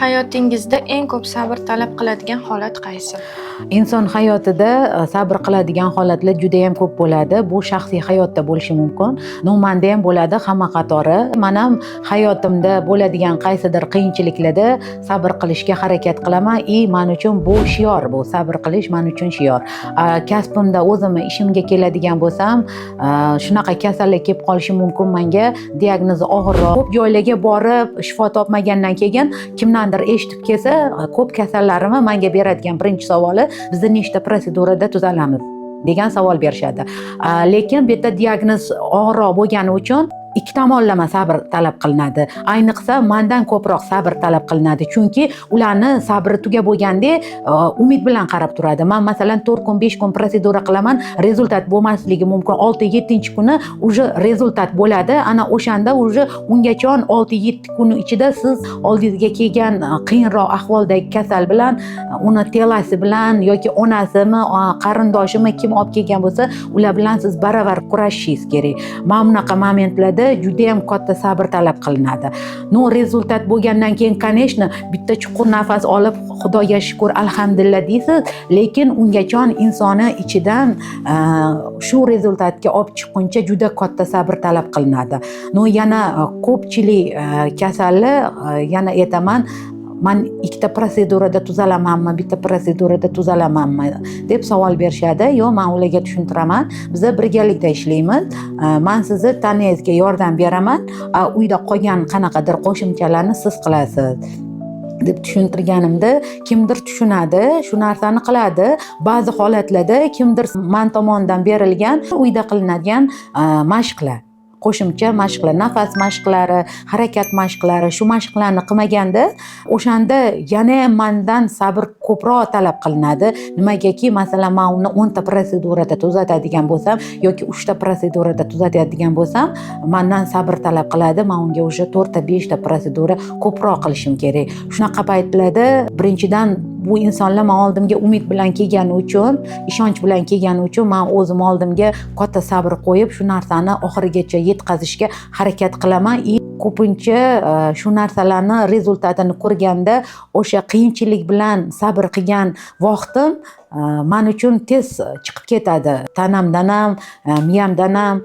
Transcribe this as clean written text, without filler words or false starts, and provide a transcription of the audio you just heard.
Hayotingizda eng ko'p sabr talab qiladigan holat qaysi? Inson hayotida sabr qiladigan holatlar judayam ko'p bo'ladi. Bu shaxsiy hayotda bo'lishi mumkin. Но manda ham bo'ladi hamma qatori. Man ham hayotimda bo'ladigan qaysidir qiyinchiliklarda sabr qilishga harakat qilaman и man uchun bu shior, bu sabr qilish man uchun shior. Kasbimda o'zimni ishimga keladigan bo'lsam, shunaqa kasallik kelib qolishi mumkin manga, diagnozi og'irroq. Ko'p joylarga borib shifo topmagandan keyin kimdandir eshitib kelsa, ko'p kasallarimni manga beradigan birinchi savoli: "Bizni nechta prosedurada tuzalamiz?" degan savol berishadi. Lekin bu yerda diagnoz og'irroq bo'lgani uchun ikki tomonlama sabr talab qilinadi. Ayniqsa, mandan ko'proq sabr talab qilinadi, chunki ularni sabri tugab bo'lganda umid bilan qarab turadi. Man, masalan, 4 kun, 5 kun prosedura qilaman, результат bo'lmasligi mumkin. Olti, yettinchi kuni уже результат bo'ladi. Ana o'shanda уже ungacha 6-7 kun ichida siz oldingizga kelgan qiyinroq ahvoldagi kasal bilan, uni тела si bilan yoki onasimi, qarindoshimi, kim olib kelgan bo'lsa, ular bilan siz baravar kurashishingiz kerak. Mana bunaqa momentlarda judayam katta sabr talab qilinadi. Но результат bo'lgandan keyin, конечно, bitta chuqur nafas olib, "Xudoga shukur, alhamdulillah" deysiz, lekin ungacha insoni ichidan shu результат ga olib chiqquncha juda katta sabr talab qilinadi. Но yana ko'pchilik kasalni yana aytaman, "Man ikkita prosedurada tuzalamanmi, bitta prosedurada tuzalamanmi?" deb savol berishadi. Yo'q, man ularga tushuntiraman: biza birgalikda ishlaymiz. Man sizni tanangizga yordam beraman, a uyda qolgan qanaqadir qo'shimchalarni siz qilasiz deb tushuntirganimda, kimdir tushunadi, shu narsani qiladi. Ba'zi holatlarda kimdir man tomonidan berilgan uyda qilinadigan mashqlar, qo'shimcha mashqlar, nafas mashqlari, harakat mashqlari, shu mashqlarni qilmaganda, o'shanda yanayam mandan sabr ko'proq talab qilinadi. Nimagaki, masalan, man uni 10 ta prosedurada tuzatadigan bo'lsam yoki uchta prosedurada tuzatadigan bo'lsam, mandan sabr talab qiladi. Man unga уже to'rtta, beshta prosedura ko'proq qilishim kerak. Shunaqa paytlarda, birinchidan, bu insonlar man oldimga umid bilan kelgani uchun, ishonch bilan kelgani uchun man o'zim oldimga katta sabr qo'yib, shu narsani oxirigacha yetkazishga harakat qilaman. И ko'pincha shu narsalarni результат ini ko'rganda, o'sha qiyinchilik bilan sabr qilgan vaqtim man uchun tez chiqib ketadi tanamdan ham, miyamdan ham.